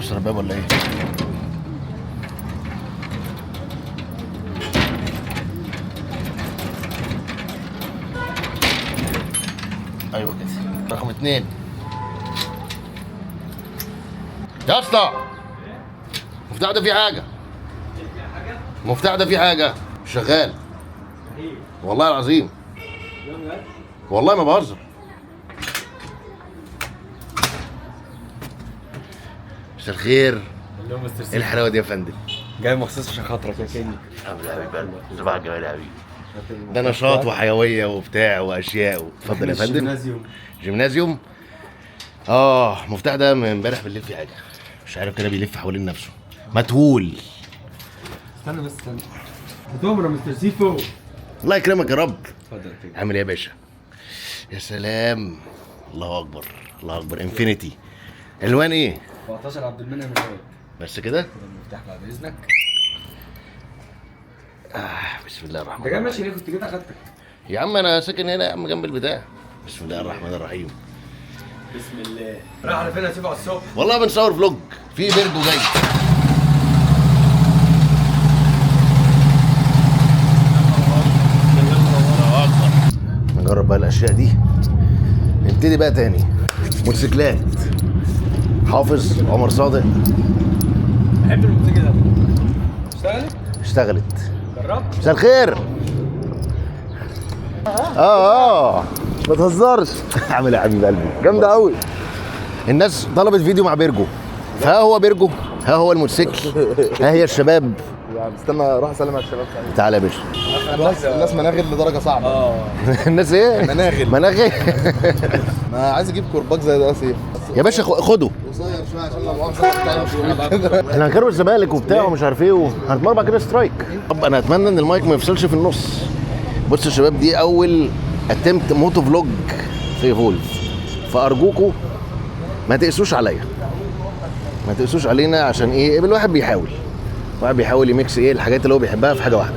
اكسر الباب ولا ايه؟ ايوه كده. رقم 2 يا اسطى، المفتاح ده فيه حاجة. المفتاح ده فيه حاجة، شغال والله العظيم، والله ما بهزر. مساء الخير. ايه الحلاوة دي يا فندم؟ جاي مخصوص عشان خاطرك يا كيني. يا حبيب قلبي، صباح الجمال يا حبيبي. ده نشاط وحيوية وبتاع واشياء. اتفضل يا فندم. جيمنازيوم. المفتاح ده من امبارح بالليل في حاجة مش عارف كده، بيلف حوالين نفسه متهول. استنى بس استنى. هتؤمر يا مستر سيفو. الله يكرمك يا رب. اتفضل. عامل ايه يا باشا؟ يا سلام، الله اكبر الله اكبر. انفينيتي. عنوان ايه؟ 17 عبد المنعم الواد. بس كده؟ خد المفتاح بعد اذنك. بسم الله الرحمن الرحيم. انت جاي ماشي ليه؟ كنت جيت اخدتك يا عم. انا ساكن هنا يا عم جنب البتاع. بسم الله الرحمن الرحيم. بسم الله. رايح على فين يا سيفو على الصبح؟ والله بنصور vlog في بيرجو جاي. نجرب بقى الاشياء دي. نبتدي بقى تاني. موتوسيكلات. حافظ عمر صادق. بحب الموتوسيكل ده. اشتغلت؟ اشتغلت. جربت؟ مساء الخير. ما تهزرش. عامل ايه يا حبيب قلبي؟ جامدة قوي. الناس طلبت فيديو مع بيرجو، فها هو بيرجو، ها هو الموتوسيكل، ها هي الشباب. يعني استنى اروح اسلم على الشباب. تعالى يا باشا. الناس مناغل لدرجة صعبة. الناس ايه؟ مناغل. مناغل. انا عايز اجيب كرباج زي ده يا سيف. يا باشا خده. قصير شوية عشان لو مؤاخذة. احنا هنكروي الزمالك وبتاع ومش عارف ايه، وهنتمرن بعد كده strike. طب انا اتمنى ان المايك ما يفصلش في النص. بصوا يا شباب، دي اول attempt moto vlog في ايفولف، فارجوكوا ما تقسوش عليا، ما تقسوش علينا، عشان ايه؟ الواحد بيحاول، الواحد بيحاول ي mix ايه الحاجات اللي هو بيحبها في حاجة واحدة.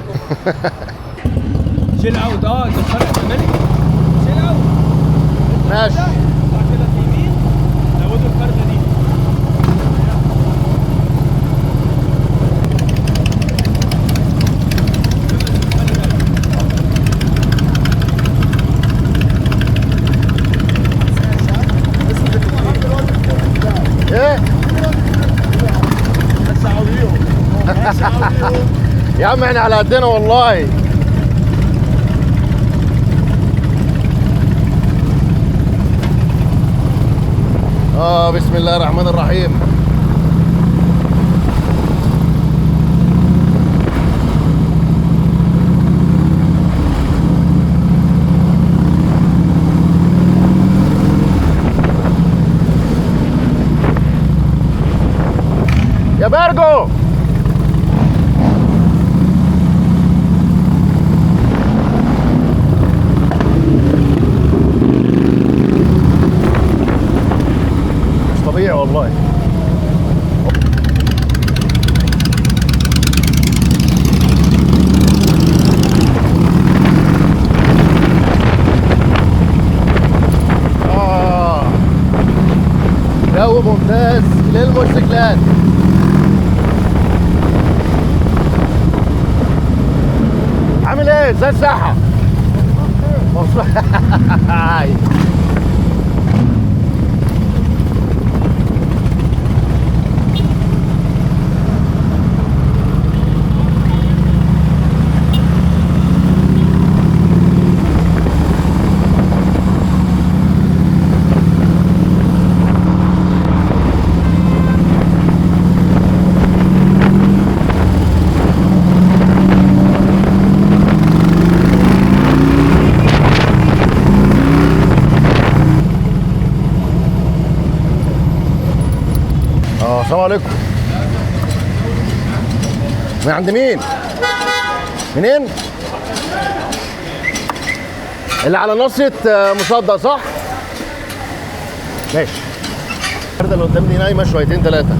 chill out. انت بتفرق الزمالك؟ chill out. ماشي. اطلع كده في يمين، زودوا الفرده دي. ايه؟ يا عم احنا على قدنا والله. بسم الله الرحمن الرحيم. يا بيرجو، مش طبيعي والله. جو ممتاز للموتوسيكلات. عامل ايه؟ ازاي الصحة؟ مبسوط. السلام عليكم. من عند مين؟ منين؟ اللي على ناصية مصدق صح؟ ماشي. الفردة اللي قدام دي نايمة شويتين ثلاثة.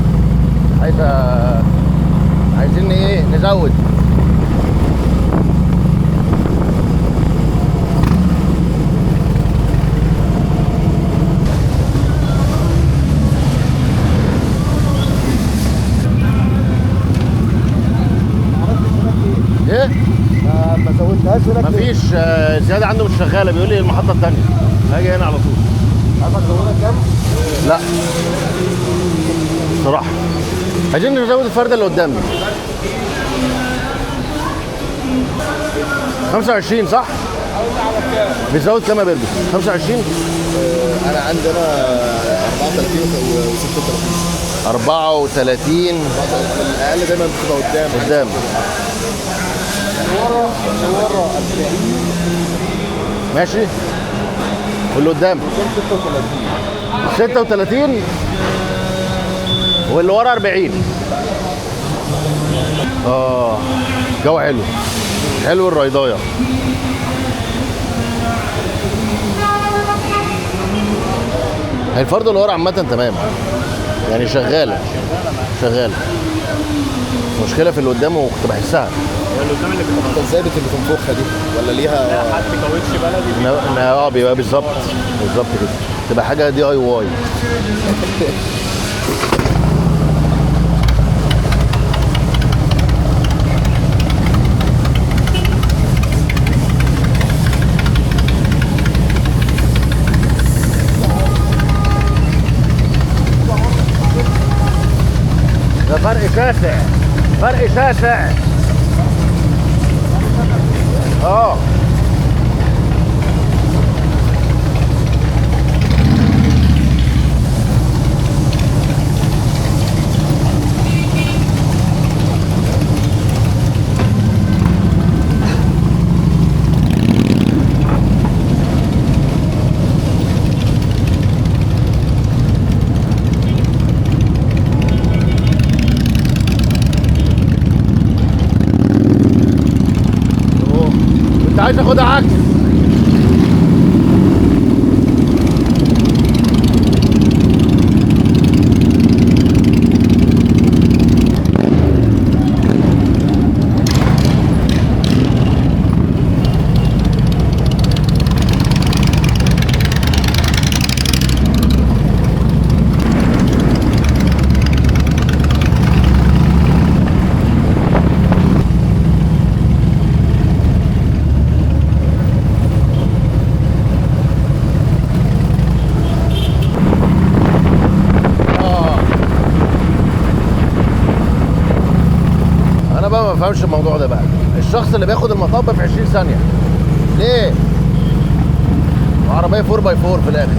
عايزين ايه؟ نزود. ركبتهاش هناك؟ مفيش زيادة عنده مش شغالة، بيقول لي المحطة الثانية. هاجي هنا على طول. عارف هتزودها كام؟ لا صراحة عايزين نزود الفرده اللي قدام دي 25 صح؟ بتزود كام يا بيرجو؟ 25؟ انا عندي 34 و36. 34 الاقل دايما بتبقى قدام. قدام ورا ورا 40 ماشي، واللي قدام 36 واللي ورا 40. جو حلو حلو الريضايه. الفرد اللي ورا عامة تمام يعني، شغالة شغالة. مشكلة في اللي قدامه وكنت بحسها. اللي قدام اللي انت ازاي بتنفخها دي ولا ليها؟ لا حد كاوتش بلدي. بيبقى بالظبط بالظبط كده، تبقى حاجة DIY. ده فرق شاسع، فرق شاسع. كنت عايز اخدها عكس. ما بفهمش الموضوع ده بقى، الشخص اللي بياخد المطب في 20 ثانية ليه؟ وعربية 4x4 في الآخر.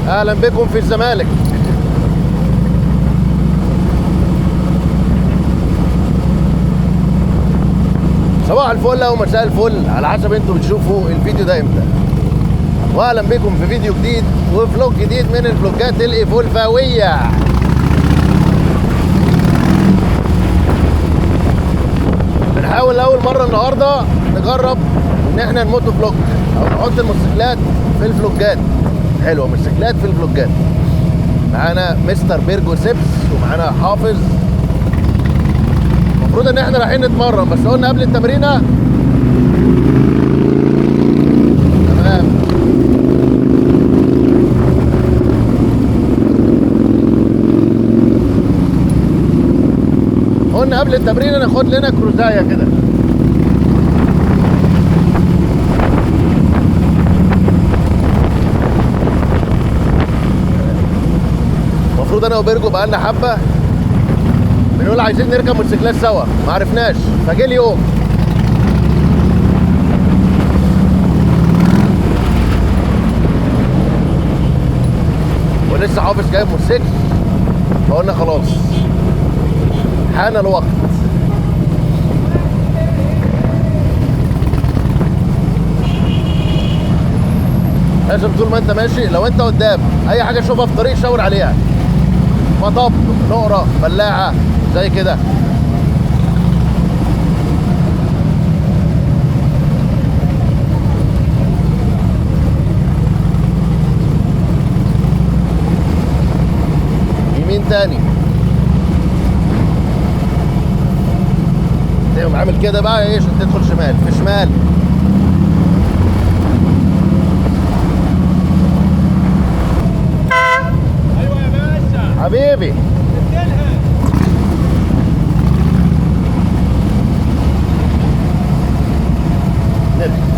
أهلا بكم في الزمالك. صباح الفل او مساء الفل على حسب انتوا بتشوفوا الفيديو ده امتى. واهلا بكم في فيديو جديد و vlog جديد من الفلوجات الايفولفاويه. بنحاول اول مرة النهارده نجرب ان احنا ن moto vlog او نحط الموتوسيكلات في الفلوجات. حلوة موتوسيكلات في الفلوجات. معانا مستر بيرجو سيبس ومعانا حافظ. المفروض ان احنا رايحين نتمرن، بس قلنا قبل التمرينه تمام. قلنا قبل التمرينه ناخد لنا كروزايه كده. المفروض انا وبرجو بقالنا حبه بنقول عايزين نركب موتوسيكلات سوا، ما عرفناش، فجه اليوم. ولسه حافظ جايب موتوسيكل، فقلنا خلاص حان الوقت. لازم طول ما انت ماشي، لو انت قدام اي حاجة تشوفها في الطريق شاور عليها، مطب، نقره، بلاعه، زي كده. يمين تاني، تقوم عامل كده بقى ايه عشان تدخل شمال في شمال. ايوه يا باشا حبيبي نرجع.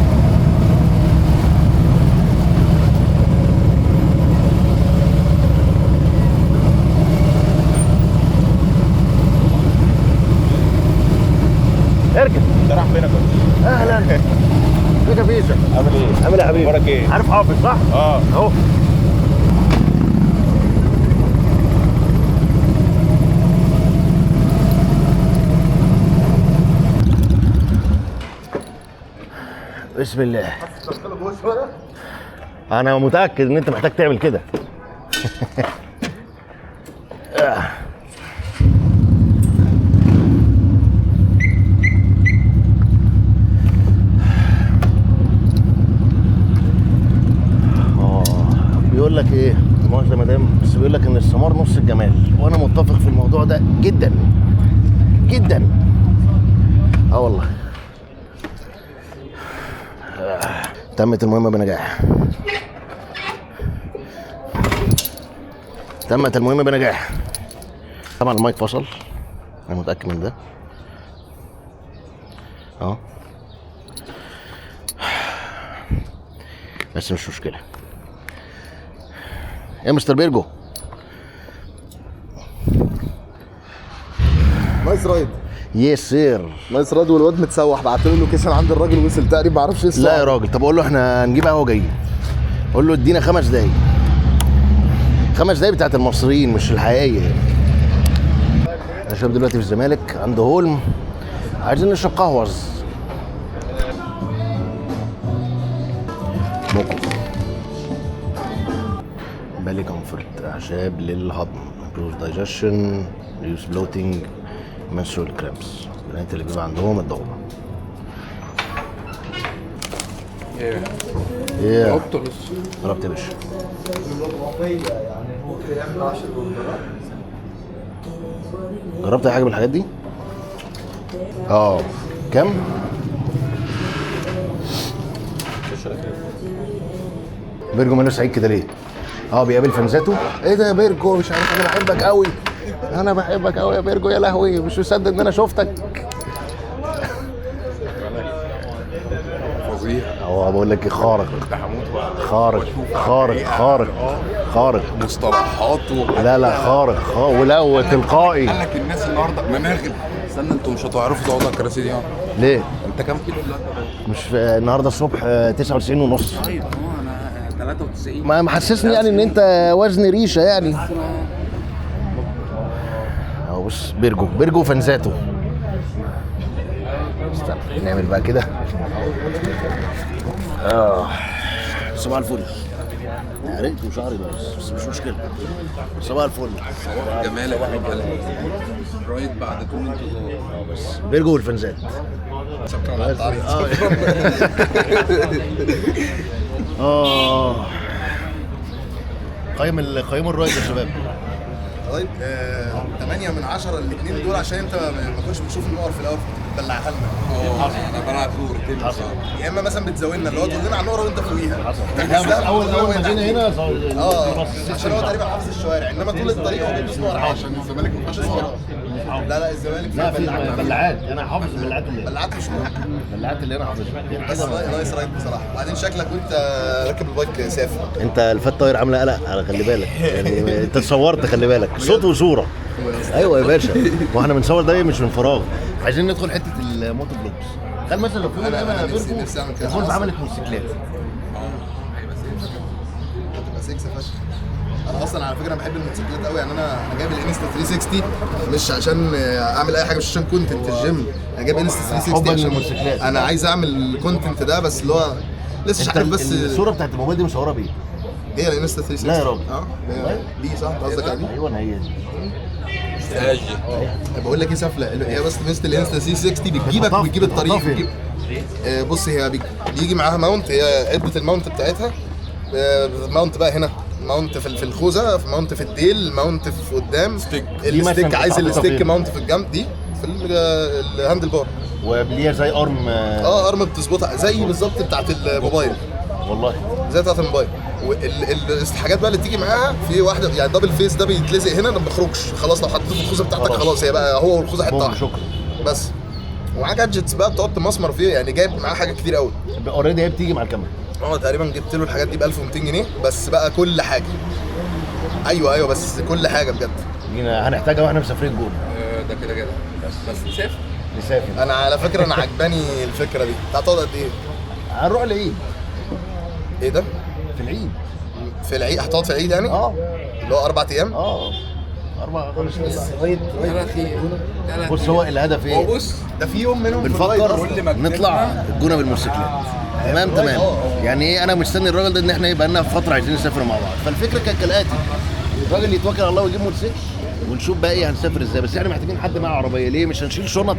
اركب. انت رايح فين يا كابتن؟ اهلا ازيك يا بيشا؟ عامل ايه؟ عامل ايه يا حبيبي؟ اخبارك ايه؟ عارف حافظ صح؟ اه اهو. بسم الله. انا متاكد ان انت محتاج تعمل كده. بيقول لك ايه؟ مؤاخذة يا مدام، بس بيقول لك ان السمار نص الجمال، وانا متفق في الموضوع ده جدا جدا. اه والله. تمت المهمة بنجاح. تمت المهمة بنجاح. طبعا المايك فصل، انا متأكد من ده. اه بس مش مشكلة. يا مستر بيرجو، nice ride. yes sir. nice ride. والواد متسوح، بعت له ال location عند الراجل وصل تقريبا، ما اعرفش ايه الساعة. لا يا راجل، طب اقول له احنا هنجيب قهوة جايين. قول له ادينا 5 دقايق. 5 دقايق بتاعت المصريين مش الحقيقية يعني. يا شباب دلوقتي في الزمالك عند هولم، عايزين نشرب قهوة. موكو بالي comfort، اعشاب للهضم، improve digestion، reduce bloating، menstrual cramps، البنات اللي بيبقى عندهم الدورة. ايه طلبت يا باشا. جربت اي حاجة من الحاجات دي؟ اه كم؟ بيرجو ماله سعيد كده ليه؟ اه بيقابل فانزاته. ايه ده يا بيرجو؟ مش عارف، انا بحبك قوي، انا بحبك قوي يا بيرجو، يا لهوي مش مصدق ان انا شفتك. فظيع. هو بقول لك خارق خارق خارق خارق خارق مصطلحات لا لا خارق خارق ولا وتلقائي. قال لك الناس النهارده مناغل. استنى، انتوا مش هتعرفوا تقعدوا على الكراسي دي. ليه؟ انت كام كيلو دلوقتي؟ مش النهارده الصبح 99.5. طيب انا 93. ما محسسني يعني ان انت وزن ريشه يعني. اهو بص بيرجو، بيرجو فانزاته. استنى نعمل بقى كده. صباح الفل. عرقت وشعري بس مش مشكلة. صباح الفل. صباح الجمال يا حبيب قلبي. ride بعد طول انتظار. بس بيرجو والفانزات. قيم قيم ال ride يا شباب. طيب 8 من 10 الاثنين دول، عشان انت ما كنتش بتشوف النقر في الاول بتبلعها لنا. انا بلعب دورتين بصراحة. يا اما مثلا بتزاولنا اللي هو تقول لنا على النقره وانت فوقيها. اول ما جينا هنا عشان هو تقريبا حافظ الشوارع، انما طول الطريق هو بيدوس نقر عادي. عشان الزمالك ما فيهاش نقر. لا لا الزمالك لا في بلعات، انا حافظ البلعات اللي بلعات مش نقر. البلعات اللي انا حافظها. بس nice ride بصراحة. وبعدين شكلك وانت راكب ال bike سافر. انت ال fat tire عامله قلق على، خلي بالك يعني انت اتصورت، خلي بالك صوت وصوره. ايوه يا باشا، ما احنا بنصور ده مش من فراغ. عايزين ندخل حتة ال moto vlogs. تخيل مثلا لو في يوم انا نفسي اعمل كده. الفولف عملت موتوسيكلات. هيبقى سيف. هتبقى سكس فشخ. انا اصلا على فكرة انا بحب الموتوسيكلات قوي يعني. انا جايب ال Insta 360 مش عشان اعمل اي حاجة، مش عشان content ال gym. انا جايب Insta 360 حبا عشان للموتوسيكلات. انا عايز اعمل ال content ده، بس اللي هو لسه مش عارف. بس الصورة بتاعت الموبايل دي مصوره بايه؟ هي ال Insta 360. لا يا راجل. اه دي صح قصدك على دي؟ ايوه هي دي. بقول لك ايه سفله هي، بس ميزة ال Insta 360 بتجيبك وبتجيب الطريق وبتجيب. بص هي بيجي معاها mount، هي عده ال mount بتاعتها. mount بقى هنا، mount في الخوذه، في mount في الديل، mount في قدام stick. ال stick، عايز ال stick mount في الجنب دي. في ال handle bar. وليها زي arm. اه arm بتظبطها زي بالظبط بتاعت الموبايل. والله زي بتاعت الموبايل. والحاجات بقى اللي بتيجي معاها في واحدة يعني double face، ده بيتلزق هنا ما بيخرجش خلاص، لو حطيته في الخوذه بتاعتك خلاص هي بقى هو والخوذه حتة واحدة. شكرا. بس ومعاه gadgets بقى بتقعد تمسمر فيه، يعني جايب معاه حاجات كتير قوي. already هي بتيجي مع الكاميرا. تقريبا جبت له الحاجات دي ب 1200 جنيه بس بقى كل حاجة. ايوه بس كل حاجة بجد. جينا هنحتاجها واحنا مسافرين جون. ده كده كده بس نسافر. انا على فكرة انا عجباني الفكرة دي. هتقعد قد ايه؟ هنروح العيد. ايه ده؟ في العيد. في العيد هتقعد في العيد يعني؟ اللي هو 4 ايام؟ 4 5 6. بص هو الهدف ايه؟ بص ده في يوم منهم بنفكر نطلع الجونه بالموتوسيكلات. تمام. يعني ايه، انا مستني الراجل ده ان احنا يبقى لنا فترة عايزين نسافر مع بعض، فالفكرة كانت كالاتي: الراجل يتوكل على الله ويجيب موتوسيكل ونشوف بقى ايه هنسافر ازاي. بس احنا محتاجين حد معاه عربية. ليه مش هنشيل شنط؟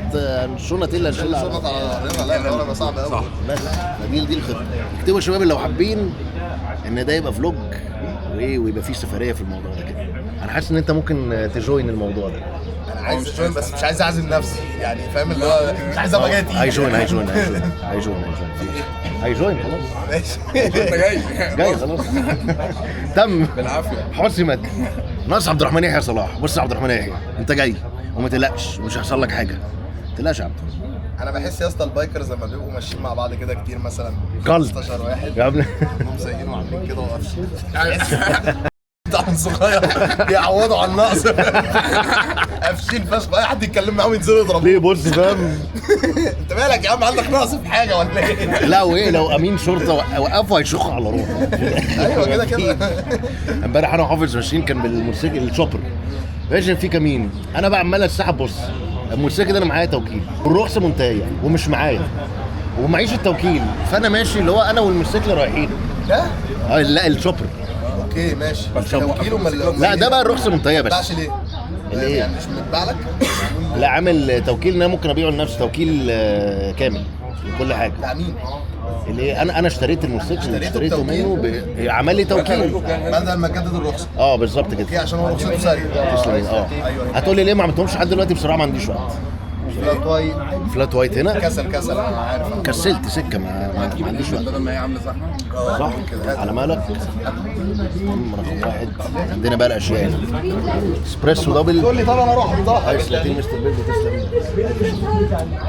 شنط ايه اللي هنشيلها؟ شنط على ظهرنا؟ لا العربية صعبة قوي. بس فدي الخطة. اكتبوا يا شباب لو حابين ان ده يبقى vlog وايه ويبقى فيه سفرية في الموضوع ده كده. انا حاسس ان انت ممكن ت join الموضوع ده. انا عايز ا join بس مش عايز اعزم نفسي يعني، فاهم؟ اللي هو مش عايز ابقى جاي تقيل. هي join هي join هي join هي join خلاص ماشي. انت جاي خلاص. تم بالعافية. حسمت. ناقص عبد الرحمن يحيى صلاح. بص يا عبد الرحمن يحيى، انت جاي وما تقلقش، مش هيحصل لك حاجة. ما تقلقش يا عبد. انا بحس يا اسطى ال bikers لما بيبقوا ماشيين مع بعض كده كتير، مثلا 15 واحد يا ابني، كلهم سايقين وعاملين كده وقفشين طعم صغير بيعوضوا على النقص. قافشين فشخ، اي حد يتكلم معاهم ينزلوا يضربوه. ليه؟ بص فاهم انت مالك يا عم، عندك نقص في حاجة ولا ايه؟ لا وايه، لو امين شرطه وقفوا هيشخوا على روحه. ايوه كده كده. امبارح انا وحافظ ماشيين، كان بالموتوسيكل ال chopper ماشي في كمين، انا بقى عمال اسحب. بص الموتوسيكل ده انا معايا توكيل والرخصه منتهية ومش معايا ومعيش التوكيل، فانا ماشي اللي هو انا والموتوسيكل رايحين. ده؟ لا ال chopper. okay ماشي. توكيل لا ده بقى الرخصة منتهية بس. ما بتباعش ليه؟ ليه؟ يعني مش متباع لك؟ لا عامل توكيل ان انا ممكن ابيعه لنفسي، توكيل كامل لكل حاجة. بتاع مين؟ اللي انا اشتريت الموتوسيكل، اشتريته منه عمل لي توكيل بدل ما تجدد الرخصة. بالظبط كده. okay عشان هو رخصته ساريه. تسلم. هتقول لي ليه ما عملتهمش لحد دلوقتي؟ بصراحة ما عنديش وقت. flat white. flat white هنا كسل انا عارف. كسلت سكة، ما عنديش وقت. بدل ما هي عامله زحمة. صح على مالك. رقم 1 عندنا بقى الاشياء هنا: اسبريسو double. تقول لي طب انا اروح ice latte مستر بيب. تسلم.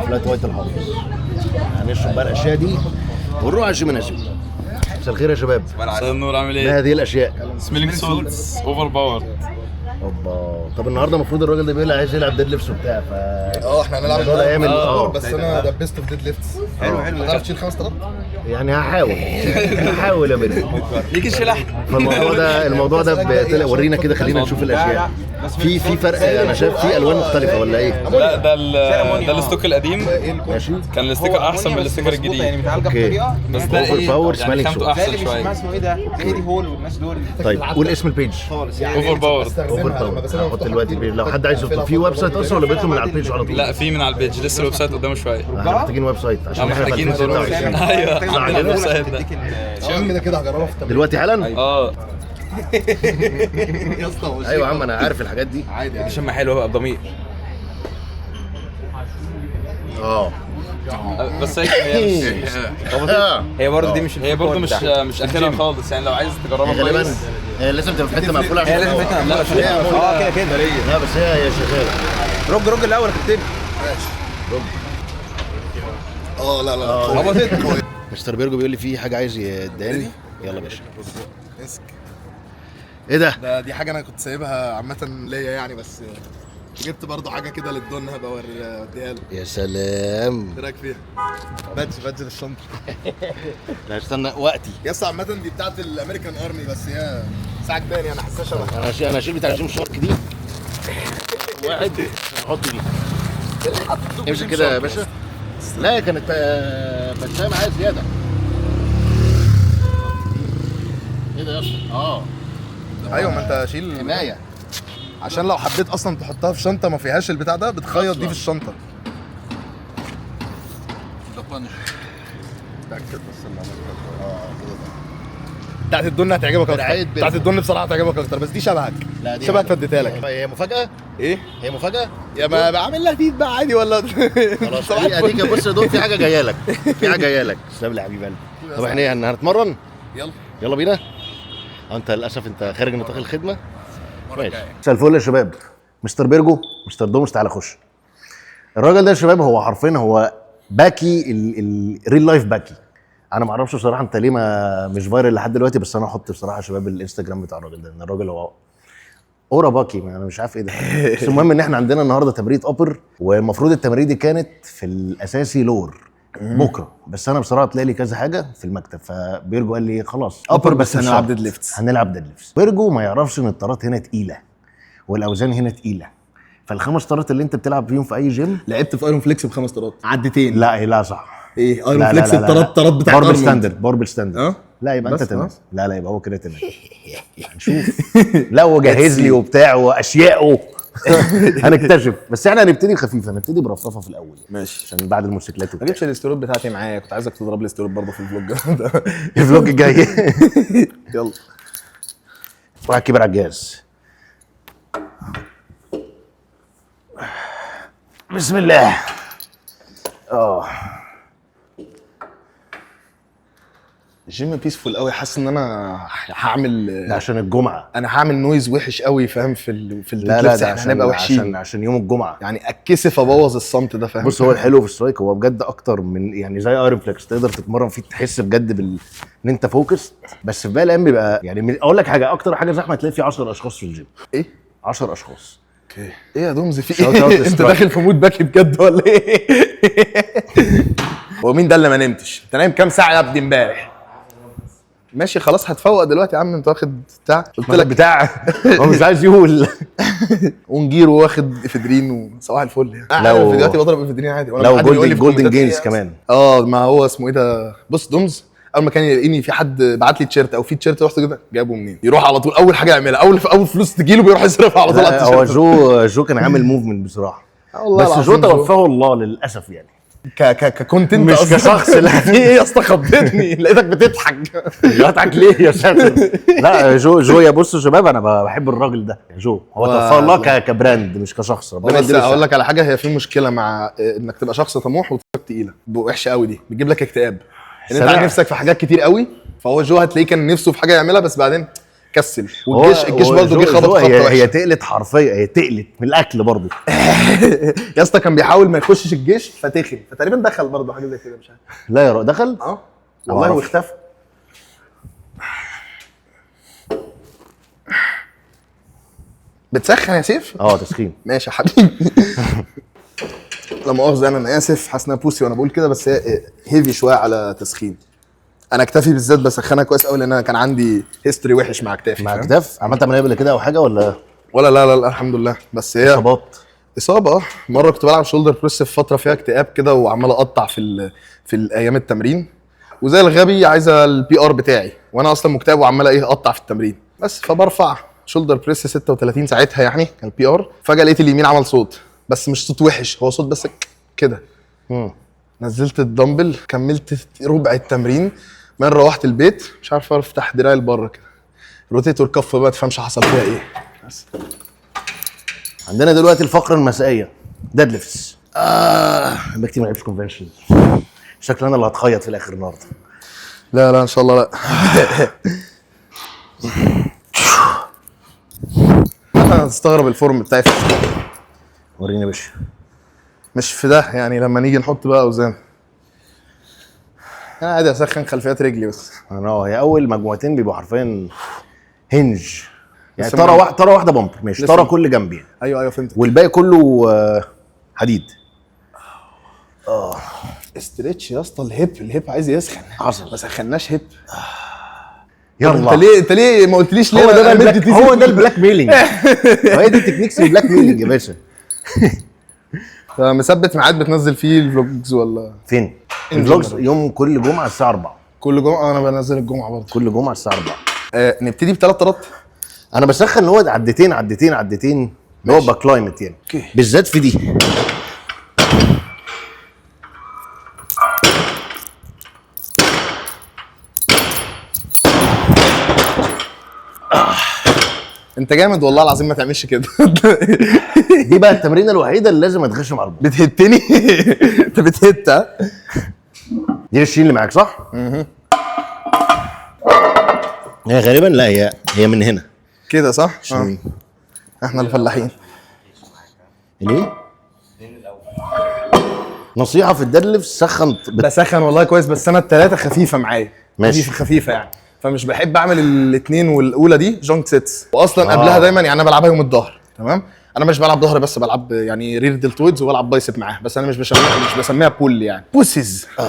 flat white الحافظ. هنشرب بقى الاشياء دي ونروح على الجيمنازيوم. مساء الخير يا شباب. مساء النور، عامل ايه؟ ما هذه الاشياء؟ smelling salts overpower. اوبا. طب النهارده المفروض الراجل ده بيقول عايز يلعب deadlifts وبتاع، ف احنا هنلعب النهارده. بس انا دبست في deadlifts. حلو. هتعرف تشيل 5 طن؟ يعني هحاول يا بني. ليك الشلح. فالموضوع ده الموضوع ده طلع. ورينا كده، خلينا نشوف الاشياء. في فرق، انا شايف في الوان مختلفة ولا ايه؟ لا ده ده ال stock القديم. ماشي. كان ال sticker احسن من ال sticker الجديد يعني متعالجه بطريقة بس ده overpower smelling salt احسن شوية. اسمه ايه ده؟ زي دي هول والناس دول. طيب قول اسم ال page. overpower. overpower. هحط دلوقتي ال page لو حد عايز يطلب. في website اصلا ولا بيطلب من على ال page على طول؟ لا في من على ال page، لسه ال website قدامه شوية. احنا محتاجين website عشان احنا محتاجين ضروري. ايوه عندنا ال website ده كده كده هجربها في التمرين دلوقتي حالا. يا اسطى. ايوه يا عم انا عارف الحاجات دي. عادي. شمه حلوة بقى بضمير. بس هي هي برضه دي مش هي برضه مش اخرها خالص يعني، لو عايز تجربها غالبا لازم تبقى في حتة مقفولة عشان هي لازم في حتة مقفولة. كده كده. لا بس هي شغالة. رج الاول يا كابتن. ماشي. رج. لا لا. مستر بيرجو بيقول لي في حاجة عايز يداني. يلا يا باشا. امسك. ايه ده؟ دي حاجة انا كنت سايبها عامة ليا يعني، بس جبت برضو حاجة كده للدون هبقى اوديها له. يا سلام. ايه رايك فيها؟ badge للشنطه. لا استنى وقتي يا اسطى. عامة دي بتاعت ال American Army، بس هي ساعة كباني انا حاسسها شبه. انا هشيل بتاع Gymshark دي واحد، احط دي. امسك كده يا باشا. لا كانت بتساوي معايا زيادة. ايه ده يا اسطى؟ ايوه ما انت شيل حماية عشان لو حبيت اصلا تحطها في شنطه ما فيهاش البتاع ده بتخيط دي في الشنطة. ده بانش. اتاكد بس ان عملت كده. بتاعت الدن هتعجبك اكتر. بتاعت الدن بصراحة هتعجبك اكتر، بس دي شبهك. لا دي شبهك فديتها لك. هي مفاجاة؟ ايه؟ هي مفاجاة؟ يا ما بعمل لها تيت بقى عادي ولا خلاص اديك. بص يا دول في حاجة جاية لك، في حاجة جاية لك. تسلم لي يا حبيب قلبي. طب احنا ايه هنتمرن؟ يلا يلا بينا. انت للاسف انت خارج نطاق الخدمة. ماشي. مساء الفل يا شباب. مستر بيرجو، مستر دومس، تعالى خش. الراجل ده يا شباب هو حرفيا هو باكي ال real life باكي. انا ما اعرفش بصراحة انت ليه ما مش viral لحد دلوقتي، بس انا هحط بصراحة يا شباب الانستجرام بتاع الراجل ده، ان الراجل هو اورا باكي، ما انا مش عارف ايه ده. بس المهم ان احنا عندنا النهارده تمرين upper، والمفروض التمرين دي كانت في الاساسي lower بكره، بس انا بصراحة طلع لي كذا حاجة في المكتب، فبيرجو قال لي خلاص upper بس مش هنلعب شرط. deadlifts. هنلعب deadlifts. بيرجو ما يعرفش ان الطارات هنا تقيلة والاوزان هنا تقيلة، فالخمس طارات اللي انت بتلعب فيهم في اي جيم. لعبت في Iron Flex بخمس طرات عدتين. لا لا صح. ايه Iron لا لا Flex لا لا. الطرات طرات بتاعت barbell ارنولد. standard، barbell standard. اه لا يبقى انت بس تمام. خلاص. لا لا يبقى هو كده تمام. هنشوف. لا هو جهز لي وبتاع واشيائه. هنكتشف. بس احنا هنبتدي خفيف، هنبتدي برفرفه في الاول يعني. ماشي. عشان بعد الموتوسيكلات ما وبتاع. جبتش الاسترويد بتاعتي معايا، كنت عايزك تضرب لي استرويد برضه في ال vlog ده. ال vlog الجاي. يلا. واحد كبر على الجهاز. بسم الله. الجيم peaceful قوي، حاسس ان انا هعمل ده عشان الجمعة. انا هعمل noise وحش قوي فاهم في لا لا ال deadlifts ده احنا عشان هنبقى وحشين عشان يوم الجمعة يعني. اتكسف ابوظ الصمت ده فاهم. بص هو الحلو في ال Strike هو بجد اكتر من يعني زي Iron Flex، تقدر تتمرن فيه تحس بجد ان انت focus. بس في باقي الايام بيبقى يعني اقول لك حاجة، اكتر حاجة زحمة تلاقي فيه 10 اشخاص في الجيم. ايه؟ 10 اشخاص. okay. ايه يا دومز في shout out ايه؟ انت strike. داخل في mood باكي بجد ولا ايه؟ هو مين ده اللي ما نمتش؟ انت نايم كام ساعة يا ابني امبارح؟ ماشي خلاص هتفوق دلوقتي يا عم، انت واخد بتاع قلت لك بتاع هو مش عايز يقول. ونجيرو واخد افيدرين وصباح الفل يعني. لو- انا في دلوقتي بضرب افيدرين عادي وانا لو حد بيقول لي Golden في Golden الكومنتات Gains إيه؟ كمان. ما هو اسمه ايه ده؟ بص دومز اول ما كان يلاقيني في حد بعت لي تيشيرت او في تيشيرت رحت كده جابه منين؟ يروح على طول اول حاجة يعملها، اول فلوس تجيله بيروح يصرفها على طول على لا، هو التيشيرت. جو كان عامل movement بصراحة. والله بس جو العظيم جو. توفاه الله للاسف يعني. ك ك ك content مش قصدك. كشخص، لا. في ايه يا اسطى خضتني لقيتك بتضحك. بيضحك ليه يا ساتر؟ لا جو يا بصوا شباب انا بحب الراجل ده يا جو، هو توفاه الله ك brand مش كشخص، ربنا بس يديله اقول الصحة. لك على حاجة، هي في مشكلة مع انك تبقى شخص طموح وطاقتك تقيلة، وحشة قوي دي بتجيب لك اكتئاب ان انت سريع. نفسك في حاجات كتير قوي. فهو جو هتلاقيه كان نفسه في حاجة يعملها بس بعدين كسل، والجيش الجيش هو برضه جه خبط جو خبطه هي وحشة. تقلت حرفيا، هي تقلت من الاكل برضه. يا اسطى كان بيحاول ما يخشش الجيش فتخن، فتقريبا دخل برضه حاجة زي كده مش عارف. لا يا راجل دخل؟ والله أعرف. واختفى. بتسخن يا سيف؟ تسخين. ماشي يا حبيبي. لا مؤاخذة انا اسف، حاسس ان انا pussy وانا بقول كده، بس هي heavy شوية على تسخين. انا كتافي بالذات بسخنها كويس قوي لان انا كان عندي history وحش مع كتافي. مع فاهم؟ كتاف؟ عملت عملية قبل كده او حاجة ولا ولا لا لا لا الحمد لله. بس هي اصابات؟ اصابه. مرة كنت بلعب shoulder press في فترة فيها اكتئاب كده وعمال اقطع في الايام التمرين، وزي الغبي عايزه ال PR بتاعي وانا اصلا مكتئب وعمال ايه اقطع في التمرين بس. فبرفع shoulder press 36 ساعتها يعني كان PR، فجاة لقيت اليمين عمل صوت، بس مش صوت وحش، هو صوت بس كده. نزلت الدمبل كملت ربع التمرين، من روحت البيت مش عارف افتح دراعي لبره كده، rotator cuff بقى تفهمش حصل فيها ايه. بس عندنا دلوقتي الفقرة المسائيه deadlifts. بكتير ما لعبتش conventional، شكل انا اللي هتخيط في الاخر النهارده. لا لا ان شاء الله لا. انا هتستغرب ال form بتاعي وريني يا باشا. مش في ده يعني، لما نيجي نحط بقى اوزان انا عادي اسخن خلفيات رجلي بس. انا هي اول مجموعتين بيبقوا حرفيا hinge يعني، بس طاره واحدة، طاره واحدة pump ماشي، طاره كل جنب يعني. ايوه فهمت. والباقي كله حديد. stretch يا اسطى، ال hip ال hip عايز يسخن. حصل. ما سخناش hip. يلا. انت ليه ما قلتليش ليه؟ هو ده أنا بقى مدي ال black، تيزي. هو ده ال blackmailing، هي دي techniques ال blackmailing يا باشا. مثبت ميعاد بتنزل فيه ال vlogs ولا فين؟ ال vlogs يوم كل جمعه الساعة 4. كل جمعه؟ انا بنزل الجمعة برضه. كل جمعه الساعة 4. نبتدي بثلاث طرات. انا بسخن اللي هو عدتين عدتين عدتين اللي هو ب acclimate يعني. okay. بالذات في دي. انت جامد والله العظيم، ما تعملش كده. دي بقى التمرينه الوحيدة اللي لازم اتغشم على البار. بتهتني. انت بتهت ها؟ دي 20 اللي معاك صح؟ هي غالبا لا، هي من هنا كده صح؟ آه. احنا الفلاحين. ليه؟ نصيحة في ال deadlift، سخن بسخن والله كويس، بس انا الثلاثة خفيفة معايا. ماشي. خفيفة خفيفة يعني، فمش بحب اعمل الاثنين والاولى دي junk sets، واصلا قبلها دايما يعني انا بلعبها يوم الظهر، تمام؟ انا مش بلعب ظهر بس، بلعب يعني rear deltoids وبلعب biceps معاها، بس انا مش بسميها pull يعني pussies.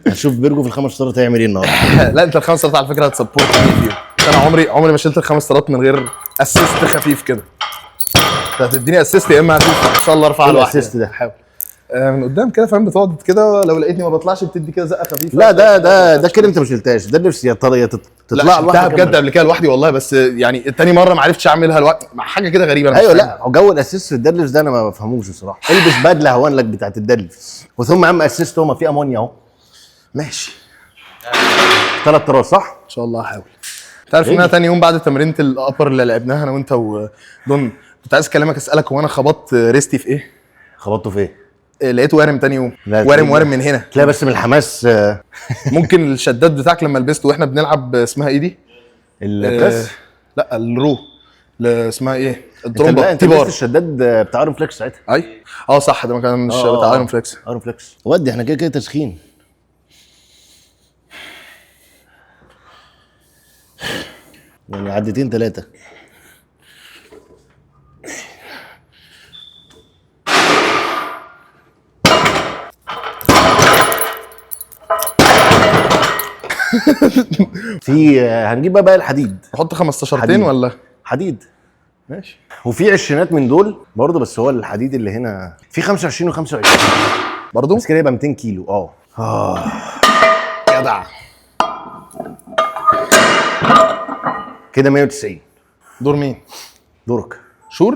هنشوف بيرجو في الخمس طرات هيعمل ايه النهارده. لا انت الخمس طرات على فكرة هت support فيهم. انا عمري ما شلت الخمس طرات من غير assist خفيف كده. انت هتديني assist يا اما هشوف ان شاء الله ارفعها ايه لوحدي. ال assist ده؟ حاول من قدام كده فاهم، بتقعد كده لو لقيتني ما بطلعش بتدي كده زقه خفيفة. لا ده كده انت ما شلتهاش ده نفسي يا تطلع لا لوحدك. شلتها بجد قبل كده لوحدي والله، بس يعني تاني مرة ما عرفتش اعملها لوحدي مع حاجة كده غريبة انا مش ايوه فاهم. لا جو ال assist في ال deadlift ده انا ما بفهموش الصراحة. البس بدله هوان لك بتاعت ال deadlift، وثم يا عم assist هو ما في امونيا اهو. ماشي. ثلاث طراز صح؟ ان شاء الله هحاول. تعرف ان انا تاني يوم بعد تمرينه ال upper اللي لعبناها انا وانت ودون، كنت عايز اكلمك اسالك هو انا خبطت wrist ي في ايه؟ خبطته في ايه؟ إيه، لقيته وارم تاني يوم. لا، وارم وارم من هنا. تلاقي بس من الحماس. ممكن الشداد بتاعك لما لبسته واحنا بنلعب اسمها ايه دي؟ ال press؟ لا ال row، لا، اسمها ايه؟ لا الترومبا انت T-bar. لبست الشداد بتاع Iron Flex ساعتها. اي اه صح، ده ما كانش بتاع Iron Flex. Iron Flex. ودي احنا كده كده تسخين. يعني عدتين ثلاثة. في هنجيب بقى الحديد. نحط 15 حديد. ولا؟ حديد. ماشي. وفي عشرينات من دول برضه، بس هو الحديد اللي هنا في 25 و25 برضه؟ بس كده يبقى 200 كيلو. جدع. كده 190. دور مين؟ دورك. sure؟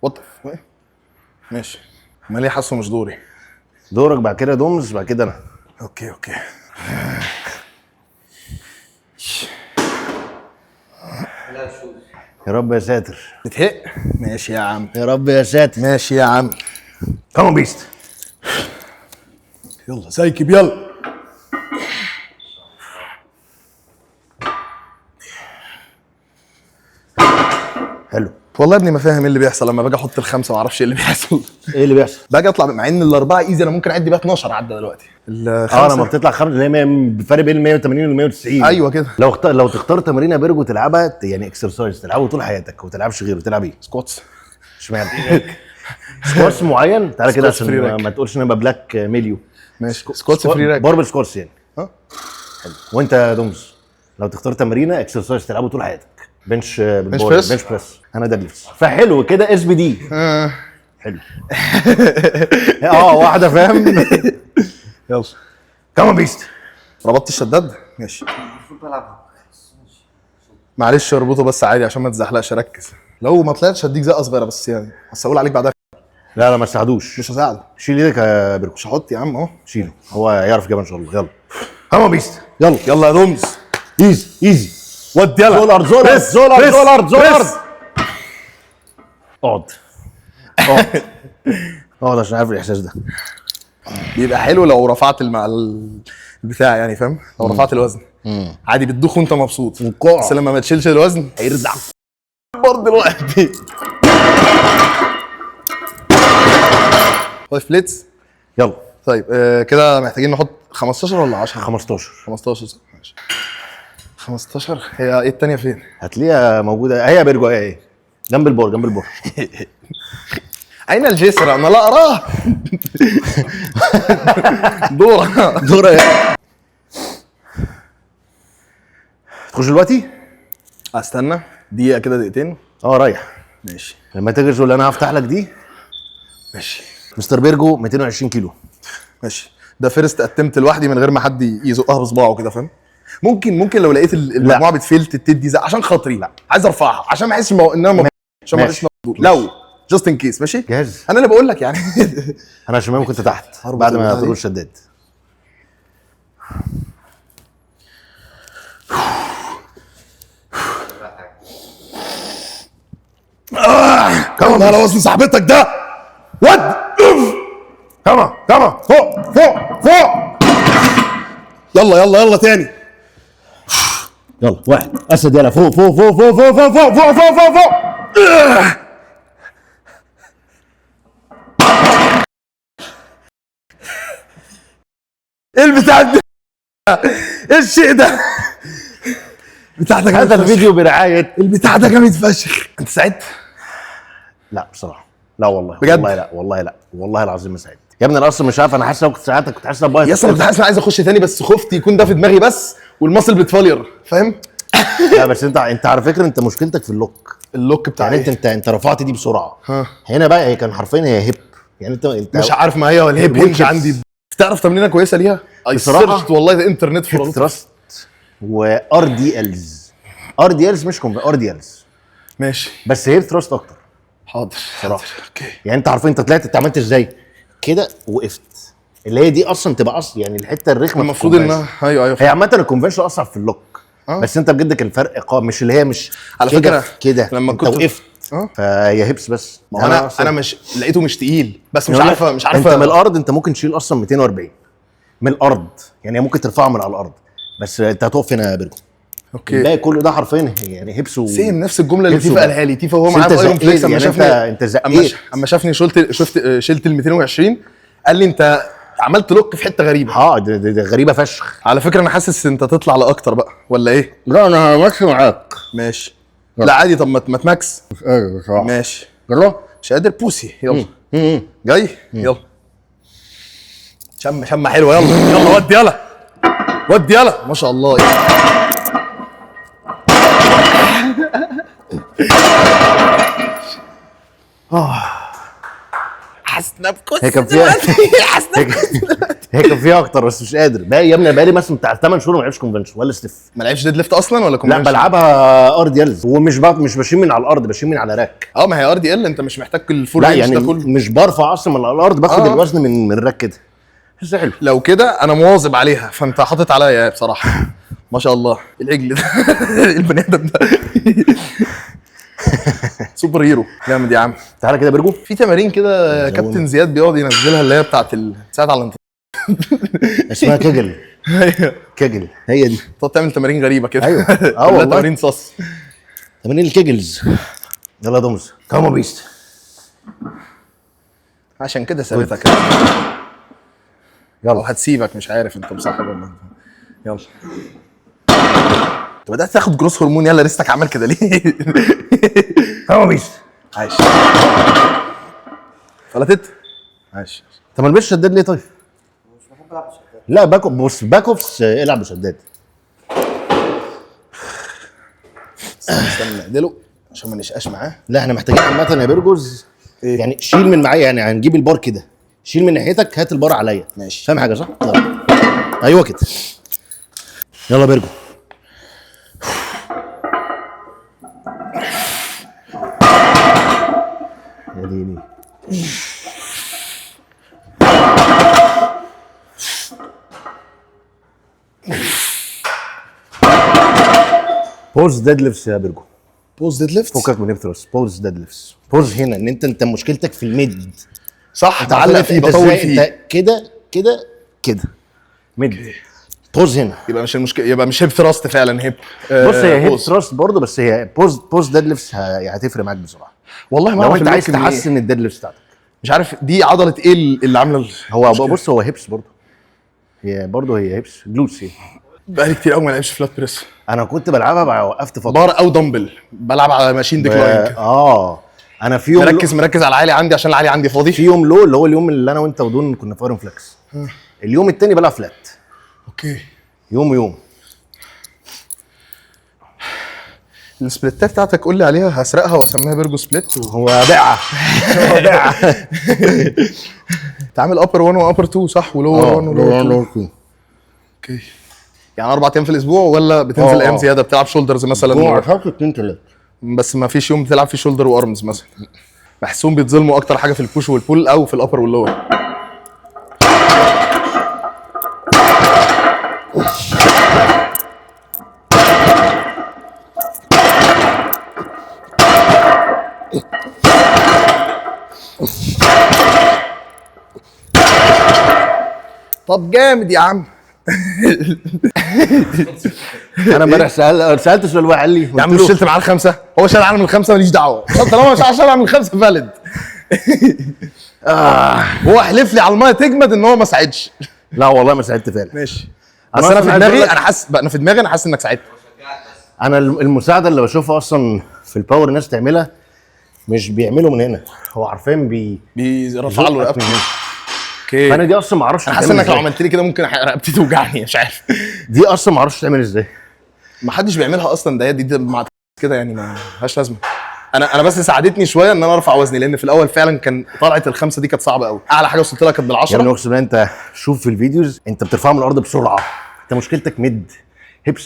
what. ماشي. امال ليه حاسه مش دوري؟ دورك بعد كده دومز، بعد كده انا. okay okay. يا رب يا ساتر. بتهق؟ ماشي يا عم. يا رب يا ساتر. ماشي يا عم. come on beast. يلا سايكب يلا. حلو. والله يا ابني ما فاهم ايه اللي بيحصل لما باجي احط الخمسة ما اعرفش ايه اللي بيحصل. ايه اللي بيحصل؟ باجي اطلع مع ان الاربعة easy، انا ممكن اعد بيها 12 عدى دلوقتي. الخمسة لما بتطلع خمسة اللي هي بفرق بين 180 وال 190. ايوه كده. لو تختار تمرينه بيرجو تلعبها يعني exercise تلعبه طول حياتك وما تلعبش غيره، تلعب ايه؟ squats. اشمعنى؟ squats معين؟ تعالى كده squats عشان free rack. ما تقولش ان انا black ميليو. ماشي squats free rack. barbell squats يعني. اه. حلو. وانت يا دومز لو تختار تمرينه exercise تلعبه طول حياتك؟ bench bench press؟ bench press. انا deadlift. فحلو كده SPD. حلو. واحدة فاهم. يلا come on beast. ربطت الشداد؟ ماشي. معلش اربطه بس عادي عشان ما تزحلقش، ركز. لو ما طلعتش هديك زقه صغيرة بس يعني، بس اقول عليك بعدها. لا لا ما تساعدوش. مش هساعدك. شيل ايدك يا بيركو. مش هحط يا عم اهو. شيله، هو يعرف يجيبها ان شاء الله. يلا come on beast. يلا يلا يا دومز. easy easy. ودي يلا. زول ارض زول ارض زول ارض زول ارض زول ارض. اقعد اقعد اقعد عشان عارف الاحساس ده. بيبقى حلو لو رفعت مع البتاع يعني فاهم، لو رفعت الوزن عادي بتدوخ وانت مبسوط، بس لما ما تشيلش الوزن هيرزع برضه دلوقتي. 5 plates. يلا. طيب كده محتاجين نحط 15 ولا 10؟ 15. 15 صح. ماشي 15. هي ايه التانية فين؟ هتلاقيها موجودة هي بيرجو ايه جنب البار، جنب البار. اين الجسر؟ انا لا اراه. دورة. دورة ايه؟ تخش دلوقتي؟ استنى دقيقة كده، دقيقتين. رايح. ماشي لما تجهز ولا انا هفتح لك دي. ماشي مستر بيرجو 220 كيلو. ماشي. ده first attempt لوحدي من غير ما حد يزقها بصباعه كده فاهم؟ ممكن لو لقيت المجموعة بت fail تدي زق عشان خاطري، لا عايز ارفعها عشان ما احسش ان انا عشان ما احسش لو just in case. ماشي جاهز. انا اللي بقول لك يعني. انا عشان كنت تحت بعد ما تقول الشداد. come on، على وزن صاحبتك ده. ود come on come on، فوق فوق فوق. يلا يلا يلا تاني. يلا واحد اسد، يلا فوق فوق فوق فوق فوق فوق فوق فوق فوق فوق فوق. ايه البتاع ده؟ ايه الشيء ده؟ البتاع ده جامد هذا فشخ. الفيديو برعاية. البتاع ده جامد فشخ. انت سعدت؟ لا بصراحة لا والله. بجد؟ والله لا، والله لا، والله العظيم ما ساعدت يا ابني. انا اصلا مش عارف، انا حاسس لو كنت ساعدتك كنت حاسس بايظ. يا اسطى كنت حاسس إن انا عايز اخش تاني، بس خفت يكون ده في دماغي بس وال muscle بت failure، فاهم؟ لا بس انت على فكرة انت مشكلتك في ال lock. ال lock بتاع يعني انت إيه؟ انت رفعت دي بسرعة. ها. هنا بقى هي كان حرفيا هي hip، يعني انت مش عارف، ما هي ال hip hinge وال hips. عندي. تعرف تمرينه كويسة ليها؟ I بصراحة searched والله الانترنت hip for thrust و RDLs. RDLs مش RDLs. ماشي. بس hip thrust اكتر. حاضر. صراحة. okay. يعني انت عارفين انت طلعت، انت عملت ازاي كده وقفت، اللي هي دي اصلا تبقى اصلا يعني الحتة الرخمه في المفروض ال conventional. انها ايوه ايوه. هي عامة ال conventional اصعب في ال lock. بس انت بجد كان الفرق مش اللي هي مش على كده فكرة كده لما انت كنت- وقفت. فهي hips بس. ما هو انا انا مش لقيته مش تقيل، بس مش يعني عارفه مش عارفه. انت من الارض انت ممكن تشيل اصلا 240 من الارض، يعني ممكن ترفعه من على الارض، بس انت هتقف هنا يا برجو. okay. الباقي كله ده حرفيا يعني hips و same نفس الجملة اللي hips تيفا وبقى. قالها لي. تيفا وهو بس معايا انت في Iron زقيت، Flex اما يعني شافني، انت زقيت. اما شافني شلت شفت شلت ال 220 قال لي انت عملت lock في حتة غريبة. اه ده غريبة فشخ. على فكرة انا حاسس انت تطلع لاكتر بقى ولا ايه؟ لا انا ماشي معاك. ماشي. لا عادي، طب ما ت max. مش قادر بصراحة. ماشي. يلا. مش قادر بوسي. يلا جاي. يلا شم شمه حلوة. يلا يلا ودي، يلا ودي، يلا ما شاء الله. حاسس بكس هي كان فيها هي كان فيها اكتر بس مش قادر بقى يا ابني. بقالي مثلا بتاع 8 شهور ما لعبتش conventional ولا stiff. ما لعبش deadlift اصلا ولا لا conventional؟ بلعبها RDLs، ومش مش بشيل من على الارض، بشيل من على rack. اه ما هي RDL، انت مش محتاج ال full لا range يعني ده كله. مش برفع اصلا من على الارض، باخد الوزن من ال rack كده. بس حلو. لو كده انا مواظب عليها، فانت حاطط عليا بصراحة. ما شاء الله العجل ده البني ادم ده super hero جامد يا عم. تعالى كده برجو. في تمارين كده كابتن زياد بيقعد ينزلها اللي هي بتاعت بتساعد على الانتظار. اسمها Kegel. ايوه. Kegel هي دي. تقعد تعمل تمارين غريبة كده. أيوة. كلها والله. تمارين صص. تمارين ال Kegels. يلا يا دومز، come on beast. عشان كده سابتك. يلا. هتسيبك مش عارف انت مصاحب ولا انت. يلا انت بدات تاخد growth hormone. يلا wrist ك عمل كده ليه؟ come on beast. عايش فلتت. عايش. انت ما لبستش شداد ليه طيب؟ مش بحب العب بشداد. لا back off، بص back offs العب بشداد. استنى نعدله عشان ما نشقاش معاه. لا احنا محتاجين عامة يا برجوز. إيه؟ يعني شيل من معايا، يعني هنجيب البار كده، شيل من ناحيتك، هات البار عليا. ماشي. فاهم حاجة صح؟ يلا. ايوه كده. يلا برجو. يا ديني. pause deadlifts يا برجو. pause deadlift. فكك من hip thrust، pause deadlifts. pause هنا ان انت مشكلتك في ال mid. صح، انت بعلق عارف فيه انت بطول ازاي؟ فيه. انت كده كده كده mid. pause هنا. يبقى مش المشكلة، يبقى مش hip thrust فعلا hip. بص هي hip pause. thrust برضه، بس هي pause. pause deadlifts هتفرق معاك بسرعة. والله ما لو اعرف انت عايز ال lock من إيه. تحسن ال deadlift بتاعتك. مش عارف دي عضلة ايه اللي عامله هو بص هو hips برضه، هي برضه هي hips glutes هي. بقالي كتير قوي ما لعبش flat press. انا كنت بلعبها بقى، وقفت فترة. بار او دمبل، بلعب على machine decline. انا في يوم مركز مركز على العالي عندي عشان العالي عندي فاضي. في يوم low اللي هو اليوم اللي انا وانت ودون كنا في Iron Flex. اليوم التاني بلعب flat. okay. يوم ويوم. ال split ات بتاعتك قول لي عليها، هسرقها واسميها بيرجو split هو بيعه، هو بيعه. انت عامل upper 1 و upper 2 صح؟ و lower 1 و lower 2. okay. يعني 4 ايام في الاسبوع ولا بتنزل ايام زيادة بتلعب shoulders مثلا؟ شهر 2 3. بس ما فيش يوم بتلعب فيه shoulder و arms مثلا؟ بحسهم بيتظلموا اكتر حاجة في ال push وال pull او في ال upper وال lower. طب جامد يا عم. انا امبارح سالت سؤال، واحد قال لي يا عم مش شلت معاه الخمسة؟ هو شال عالم الخمسة، ماليش دعوه، طالما مش شال عالم الخمسة valid. هو حلف لي على المية تجمد ان هو ما ساعدش. لا والله ما ساعدت فعلا. ماشي، بس انا في أصلاً عايز دماغي أقول لك- انا حاسس انك ساعدت. انا المساعدة اللي بشوفها اصلا في ال power الناس تعملها مش بيعملوا من هنا، هو عارفين بيرفع له بيزقك رقبته. من هنا. okay. فانا دي اصلا ما اعرفش انا حاسس تتعمل انك لو إزاي. عملت لي كده ممكن رقبتي توجعني، مش عارف. دي اصلا ما اعرفش تعمل ازاي. ما حدش بيعملها اصلا، ده دي مع كده يعني ما لهاش لازمه. انا بس ساعدتني شوية ان انا ارفع وزني، لان في الاول فعلا كان طلعت الخمسة دي كانت صعبة قوي، اعلى حاجة وصلت لها كانت يا ابني بالعشرة. اقسم بالله انت شوف في ال videos انت بترفعها من الارض بسرعة، انت مشكلتك mid hips.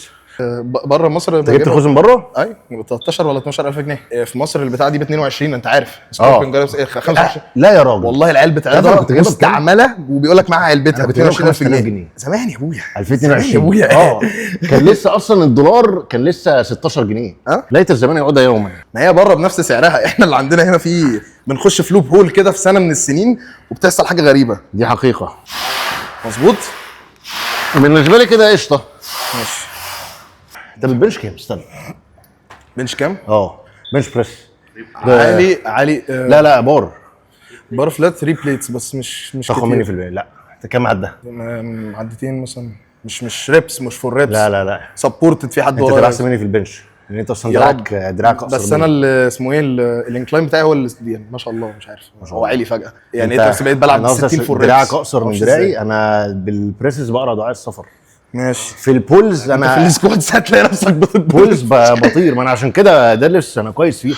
بره مصر انت جبت الخوذه من بره؟ ايوه، ب 13 ولا 12000 جنيه. في مصر البتاعه دي ب 22، انت عارف. اه. Scorpion جرب 25. لا يا راجل. والله العيال أنا بتعرضها كنت جايبها بكام؟ مستعملة وبيقول لك معاها علبتها أنا ب كنت جايبها 22000 5000 جنيه. جنيه. زمان يا ابويا. 2022. يا ابويا. كان لسه اصلا الدولار كان لسه 16 جنيه. اه؟ ليت الزمان يعود يوما. ما هي بره بنفس سعرها، احنا اللي عندنا هنا في بنخش في loophole كده في سنة من السنين وبتحصل حاجة غريبة. دي حقيقة. مظبوط. بالنسبة لي كده قشطه. ماشي. انت بت bench كام؟ استنى. bench كام؟ اه bench press ده- عالي عالي. لا لا bar. bar flat 3 plates بس مش تاخد كتير. مني في البيت. لا انت كام عدى؟ عدتين مثلا، مش reps، مش full reps. لا لا لا، supported في حد انت ورايا. تبقى احسن مني في ال bench لان انت اصلا يا دراعك اقصر بس انا مني. اللي اسمه ايه ال incline بتاعي هو اللي يعني ما شاء الله، مش عارف شاء هو الله. عالي فجاة يعني. انت بس بقيت بلعب أنا أصلاً 60 full reps. دراعك اقصر من معرفش دراعي. إزاي. انا بال presses بقرا دعاء السفر. ماشي. في ال pulls انا في ال squats هتلاقي نفسك pulls بطير، ما انا عشان كده deadlifts انا كويس فيه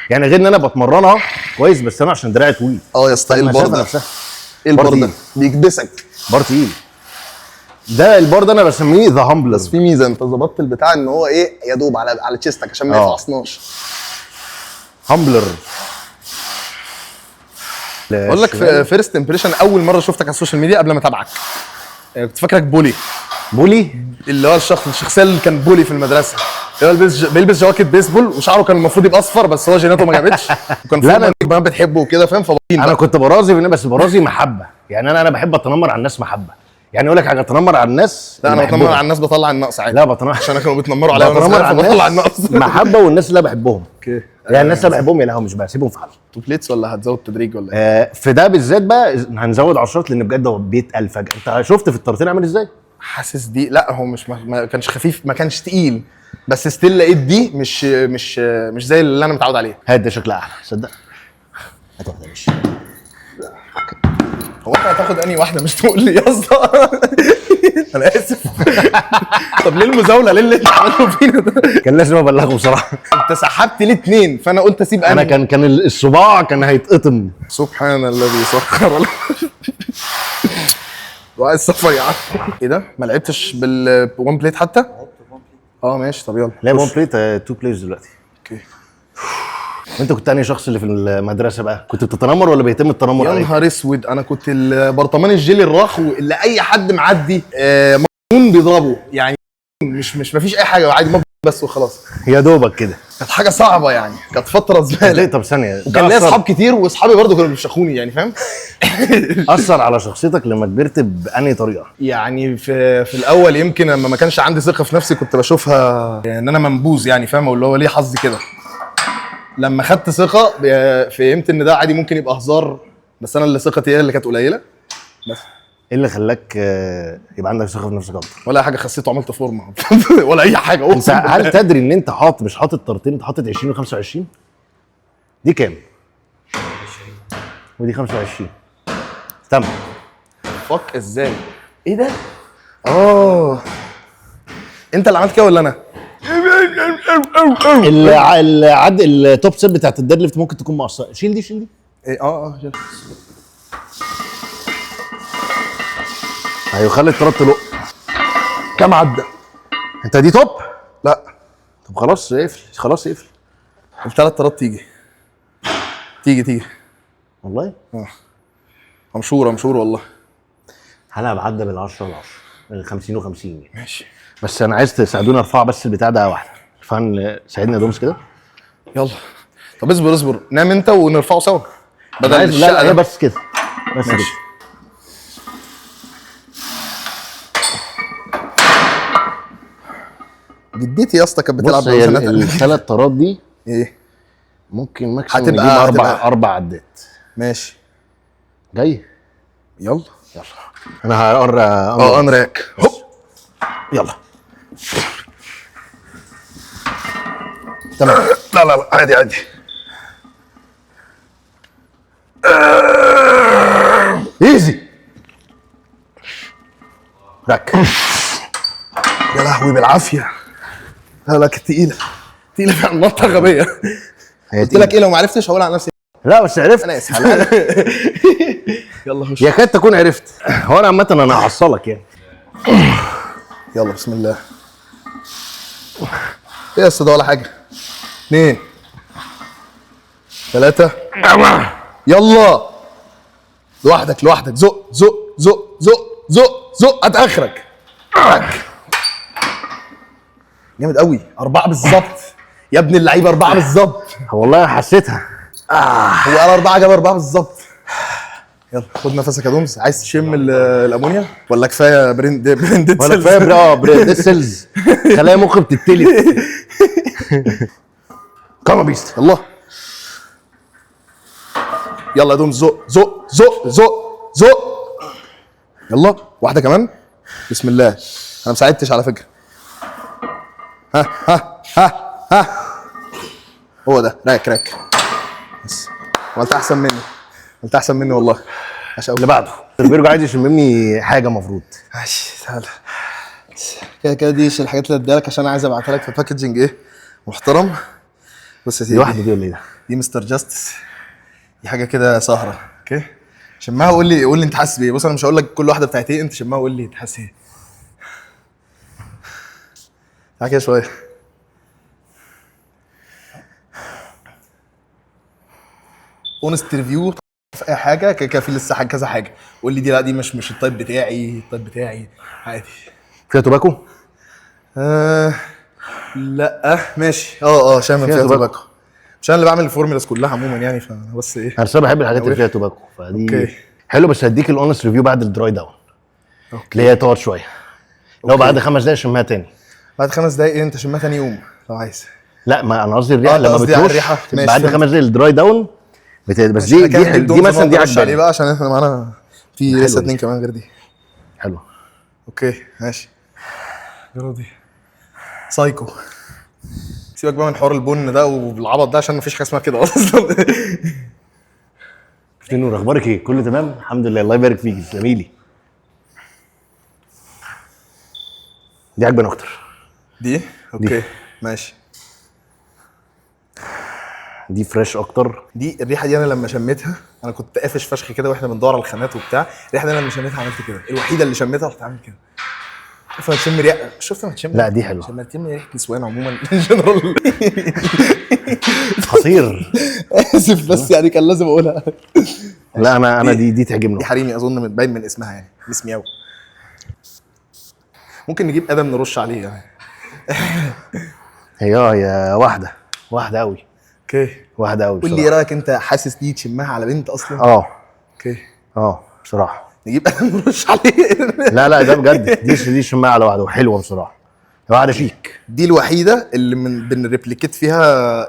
يعني، غير ان انا بتمرنها كويس، بس انا عشان دراعي طويل. اه يا اسطى، ايه البار المسافة ده؟ نفسها. ايه البار بار ده؟ تقيل. بيكبسك. بار تقيل ده، البار ده انا بسميه the humbler. بس في ميزة، انت ظبطت البتاع ان هو ايه يا دوب على chest ك عشان ما يفعصناش. humbler. اقول لك first impression، اول مرة شفتك على ال social media قبل ما اتابعك، كنت فاكرك bully. bully؟ اللي هو الشخصية اللي كان bully في المدرسة، اللي هو بيلبس جواكت بيسبول وشعره كان المفروض يبقى اصفر بس هو جيناته ما جابتش، وكان لا، لا انا بنات بتحبه وكده، فاهم؟ فبطين انا بقى. كنت برازي في بس برازي محبة يعني، انا بحب اتنمر على الناس محبة يعني، اقول لك حاجة، اتنمر على الناس لا انا اللي بتنمر بحبهم. على الناس بطلع النقص عادي. لا بتنمر عشان انا كانوا بيتنمروا عليا وانا بتنمر صغير على فبطلع الناس النقص. محبه، والناس اللي أنا بحبهم okay. يعني الناس اللي بحبهم يا لهوي مش بسيبهم في حالهم. two plates ولا هتزود تدريج ولا ايه؟ في ده بالذات بقى هنزود عشرات لان بجد هو بيتقل فجاة، انت شفت في الطرتين عامل ازاي؟ حاسس دي لا هو مش ما كانش خفيف، ما كانش تقيل، بس still لقيت دي مش زي اللي انا متعود عليه. هات ده شكلها احلى، صدق. هات واحدة يا باشا. هو انت هتاخد انهي واحدة؟ مش تقول لي يا اسطى. انا اسف. طب ليه المزاوله؟ ليه اللي انت عملته فينا ده؟ كان لازم ابلغه بصراحة. انت سحبت ليه اتنين؟ فانا قلت اسيب انا كان الصباع كان هيتقطم. سبحان الذي سخر لنا. دعاء السفر يا عم. ايه ده؟ ما لعبتش بال one plate حتى؟ اه ماشي، طب يلا. لا 1 plate 2 plates دلوقتي. okay. وانت كنت انهي شخص اللي في المدرسة بقى؟ كنت بتتنمر ولا بيتم التنمر يا عليك؟ نهار اسود، انا كنت البرطمان الجيلي الرخو اللي اي حد معدي مجنون بيضربه يعني، مش مفيش اي حاجة، عادي بس وخلاص. يا دوبك كده. كانت حاجة صعبة يعني، كانت فترة ليه؟ زبالة. طب ثانية، ده وكان ليا أثر- اصحاب كتير، واصحابي برضو كانوا بيفشخوني يعني، فاهم؟ اثر على شخصيتك لما كبرت بانهي طريقه؟ يعني في الاول يمكن لما ما كانش عندي ثقة في نفسي كنت بشوفها ان انا منبوذ يعني، فاهم؟ اللي هو ليه حظي كده. لما خدت ثقة فهمت ان ده عادي، ممكن يبقى هزار، بس انا اللي ثقتي هي اللي كانت قليله بس. ايه اللي خلاك يبقى عندك ثقة في نفسك اكتر؟ ولا حاجه، خسيت وعملت فورمه ولا اي حاجة. انت اقسم بالله. هل تدري ان انت حاطط مش حاطط طرتين، انت حاطط 20 و25؟ دي كام؟ ودي 25. تمام. fuck ازاي؟ ايه ده؟ اه انت اللي عملت كده ولا انا؟ العد ال top set بتاعت ال deadlift ممكن تكون مقصرة، شيل دي شيل دي. ايه اه اه. ايوه خلي التراب تلق. كام عدى؟ انت دي top؟ لا. طب خلاص اقفل، خلاص اقفل. الثلاث طرات تيجي تيجي تيجي. والله I'm sure، I'm sure والله. هلعب عدى بال 10 ل 10 ال 50 و50 يعني. ماشي. بس انا عايز تساعدوني ارفع بس البتاع ده واحدة. ارفعني، ساعدني يا دومس كده. يلا طب اصبر اصبر، نام انت ونرفعه سوا بدل عايز لا الشقة لا ده. بس كده بس ماشي. كده. جدتي يا اسطى كانت بتلعب بص، هي بوزنات. الثلاث طارات دي ايه؟ ممكن maximum هتبقى- نجيب اربع هتبقى- اربع عدات. ماشي. جاي. يلا. يلا انا هقرا. اه، unrack. هوب، يلا تمام. لا لا لا، عادي عادي. easy rack. يا لهوي، بالعافيه. لا لا، كانت تقيلة تقيلة فعلا، نطه غبيه. هي قلت لك ايه؟ لو ما عرفتش هقول على نفسي. لا بس عرفت. انا اسف. يلا خش. يكاد تكون عرفت. هو انا عامة انا هحصلك يعني. يلا بسم الله. ايه يا اسطى ده ولا حاجة؟ اثنين، ثلاثة، يلا لوحدك لوحدك، زق زق زق زق زق زق، هات اخرك. جامد قوي، أربعة بالظبط يا ابن اللعيبة، أربعة بالظبط. والله أنا حسيتها. هو قال أربعة، جاب أربعة بالظبط. يلا خد نفسك يا دومز. عايز تشم الأمونيا ولا كفاية brain dead؟ ولا كفاية brain dead cells، خلايا مخ بتتلف. come on beast. يلا يلا يا دومز، زق زق زق زق زق. يلا واحدة كمان، بسم الله. أنا ما ساعدتش على فكرة. ها ها ها ها، هو ده. rack rack بس. عملت أحسن مني، عملت أحسن مني والله. عشان اللي بعده بيرجو عايز يشممني حاجة مفروض. ماشي، تعالى. كده كده دي الحاجات اللي اديها لك عشان عايز ابعتها لك في packaging ايه محترم. بص يا دي سيدي، واحدة دي ولا ايه ده؟ دي Mr. Justice، دي حاجة كده سهره. okay، شمها وقول لي، قول لي انت حاسس بايه. بص انا مش هقول لك كل واحدة بتاعت ايه، انت شمها وقول لي انت حاسس ايه. تعالى كده شوية. honest review في اي حاجه، كده كده في لسه حاجة كذا حاجه. قول لي دي، لا دي مش ال type بتاعي، ال type بتاعي عادي. فيها tobacco؟ آه لا ماشي، شامم فيها فيها tobacco. tobacco. مش انا اللي بعمل ال formulas كلها عموما يعني، فانا بس ايه. انا أصل بحب الحاجات اللي فيها tobacco، فدي okay. حلو. بس هديك ال honest review بعد ال dry down، اللي هي تقعد شوية. لو بعد 5 دقايق شمها تاني. بعد 5 دقايق إيه؟ انت شمها تاني يوم لو عايز. لا، ما انا قصدي الريحة أنت لما قصدي على بترش. الريحة. ماشي، بعد فهمت. 5 دقايق ال dry down بس دي إحنا كده دي, دي مثلا دي نرش عليه عجباني. بقى عشان احنا معانا في حلوة لسه دي. اتنين كمان غير دي. حلوة. okay ماشي، جرب دي سايكو. سيبك بقى من حوار البن ده والعبط ده عشان مفيش حاجة اسمها كده اصلا. نور، اخبارك ايه؟ كله تمام؟ الحمد لله، الله يبارك فيك، تسلمي لي. دي عجباني اكتر. دي okay ماشي. دي fresh اكتر. دي الريحة دي انا لما شميتها، انا كنت قافش فشخ كده واحنا بندور على الخامات وبتاع. الريحة دي انا لما شميتها عملت كده، الوحيدة اللي شميتها رحت عامل كده. عارف لما تشم ريحه، شفت لما تشم؟ لا، دي حلوة. لما تشم ريحه نسوان عموما جنرال. خطير. اسف بس يعني كان لازم اقولها. لا انا دي تعجبني. دي حريمي اظن، من باين من اسمها يعني، Miss Meow. ممكن نجيب ادم نرش عليه يعني. هي واحدة واحدة قوي. okay. واحدة قوي. قول لي ايه رايك، انت حاسس دي تشمها على بنت اصلا؟ اه. okay. اه بصراحه. نجيب ادم نرش عليه. لا لا، ده بجد دي شمها على واحدة وحلوه بصراحه، واحدة شيك. دي الوحيدة اللي من بن replicate فيها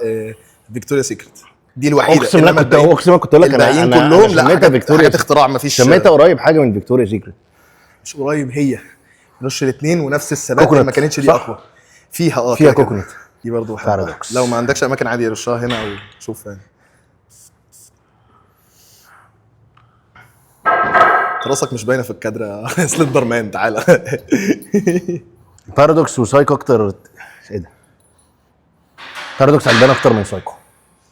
Victoria's Secret، دي الوحيده. اقسم بالله إنما كنت اقسم بالله كنت اقول لك انا الباقيين انا كلهم أنا لا، شميتها حاجات, فيكتوريا حاجات اختراع، مفيش. شميتها قريب حاجة من Victoria's Secret. مش قريب، هي نرش الاثنين ونفس الثبات. coconut، ما كانتش دي صح؟ اقوى فيها؟ اه فيها كده كده. coconut. دي برضه بحبها. Paradox. لو ما عندكش اماكن عادي رشها هنا او شوف يعني. راسك مش باينة في الكادر يا Slender Man، تعالى. Paradox و Psycho اكتر. ايه ده؟ Paradox عجباني اكتر من Psycho.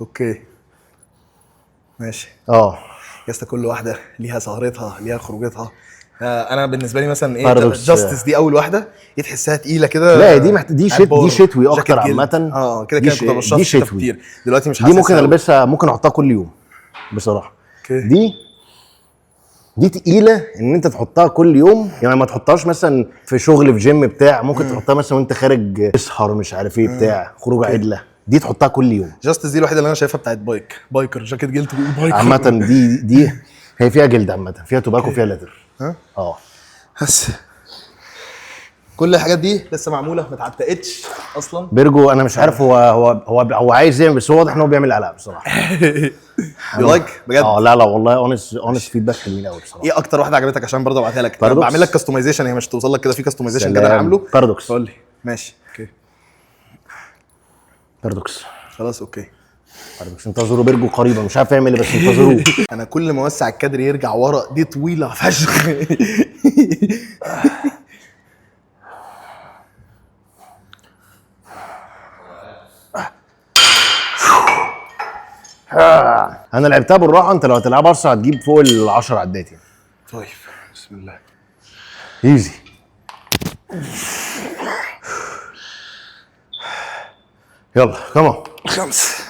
okay ماشي. اه. يا اسطى كل واحدة ليها سهرتها، ليها خروجتها. انا بالنسبة لي مثلا ايه، Paradox. Justice دي اول واحدة، دي تحسها تقيلة كده. لا، دي دي قاعد بار، دي شتوي جاكيت اكتر جلد. عامة. اه كده دي كده كنت برشها دي في الشتا شتوي. كتير، دلوقتي مش دي ممكن حاسسها أوي. البسها، ممكن احطها كل يوم بصراحة. okay. دي تقيلة ان انت تحطها كل يوم يعني، ما تحطهاش مثلا في شغل في جيم بتاع، ممكن تحطها مثلا وانت خارج تسهر مش عارف ايه بتاع، خروج عدله. دي تحطها كل يوم. Justice دي الوحيدة اللي انا شايفها بتاعت biker، جاكيت جلد biker. عامة دي هي فيها جلد عامه، فيها tobacco، فيها leather. ها؟ اه. بس كل الحاجات دي لسه معمولة، ما اتعتقتش اصلا. بيرجو انا مش عارف هو عايز يعمل، بس هو واضح ان هو بيعمل قلق بصراحة. you like بجد؟ اه لا لا والله honest feedback حلوين قوي بصراحة. ايه اكتر واحدة عجبتك؟ عشان برضه ابعتها لك. Paradox. بعمل لك customization، هي مش توصل لك كده، في customization كده انا عامله. Paradox. قول لي. ماشي okay. Paradox. خلاص okay. Paradox. انتظروا بيرجو قريبا، مش عارف يعمل ايه بس انتظروه. انا كل ما اوسع الكادر يرجع ورا، دي طويلة فشخ. انا لعبتها بالراحة، انت لو هتلعبها اسرع هتجيب فوق ال 10 عدات يعني. طيب بسم الله. easy. يلا come on. 5.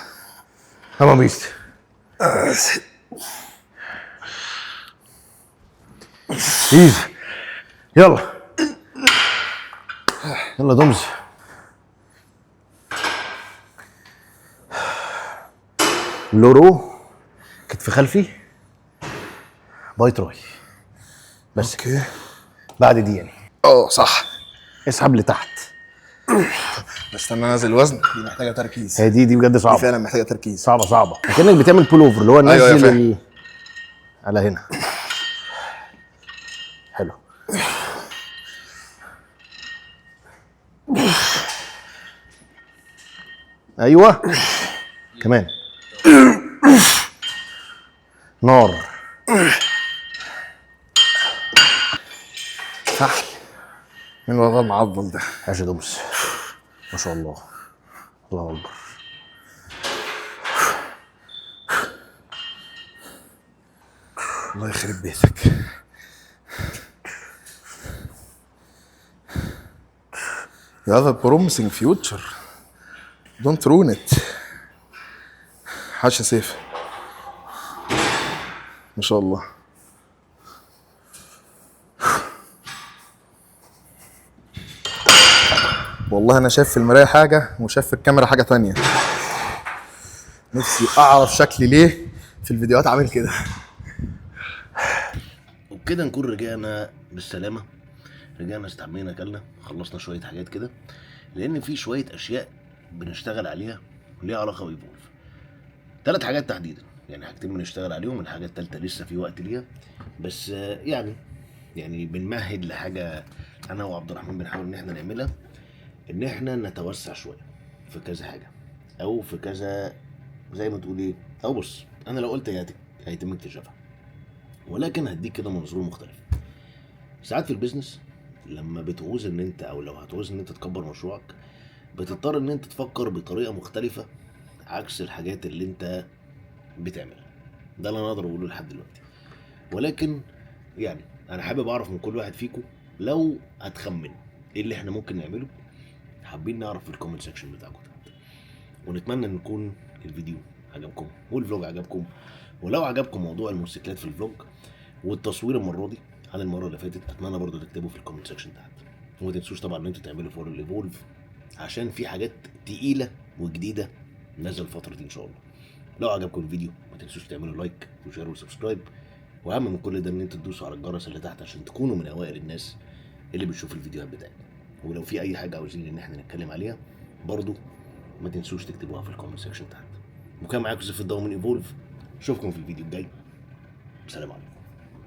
come on beast. easy. يلا يلا دومز. low row، كتف خلفي، bi tri بس okay. بعد دي يعني. اه صح. اسحب لتحت. بس استنى انزل وزن، دي محتاجه تركيز. هي دي بجد دي صعبة. فعلا محتاجه تركيز. صعبة صعبة، كانك بتعمل pull over اللي هو أيوة، نزل فاهم. على هنا. حلو. ايوه كمان نار. فحل من الوضع المعضل ده. عاش يا دومس، ما شاء الله، الله اكبر. الله يخرب بيتك. You have a promising future. Don't ruin it. حاشا سيف. ما شاء الله. والله انا شايف في المراية حاجة وشايف في الكاميرا حاجة تانية. نفسي اعرف شكلي ليه في الفيديوهات عامل كده. وبكده نكون رجعنا بالسلامة، رجعنا استحمينا اكلنا خلصنا شوية حاجات كده، لان في شوية اشياء بنشتغل عليها ليها علاقة ب Evolve. 3 حاجات تحديدا، يعني حاجتين بنشتغل عليهم، الحاجة الثالثة لسه في وقت ليها، بس يعني بنمهد لحاجة انا وعبد الرحمن بنحاول ان احنا نعملها، ان احنا نتوسع شوية في كذا حاجة او في كذا زي ما تقول ايه، او بص انا لو قلت هيتم اكتشافها، ولكن هديك كده منظور مختلف. ساعات في ال business لما بتعوز ان انت، او لو هتعوز ان انت تكبر مشروعك، بتضطر ان انت تفكر بطريقة مختلفة عكس الحاجات اللي انت بتعملها. ده اللي انا اقدر اقوله لحد دلوقتي، ولكن يعني انا حابب اعرف من كل واحد فيكم لو هتخمن ايه اللي احنا ممكن نعمله، حابين نعرف في ال comment section بتاعكم تحت. ونتمنى ان يكون الفيديو عجبكم وال vlog عجبكم، ولو عجبكم موضوع الموتوسيكلات في ال vlog والتصوير المرة دي عن المرة اللي فاتت، اتمنى برضو تكتبوا في ال comment section تحت. وما تنسوش طبعا ان انتوا تعملوا follow ل Evolve عشان في حاجات تقيلة وجديدة نازله الفترة دي ان شاء الله. لو عجبكم الفيديو ما تنسوش تعملوا like و share و subscribe، واهم من كل ده ان انتوا تدوسوا على الجرس اللي تحت عشان تكونوا من اوائل الناس اللي بتشوف الفيديوهات بتاعتنا. ولو في اي حاجة عاوزين ان احنا نتكلم عليها برضو ما تنسوش تكتبوها في ال comment section تحت. وكان معاكم سيف الضوء من Evolve، اشوفكم في الفيديو الجاي. سلام عليكم.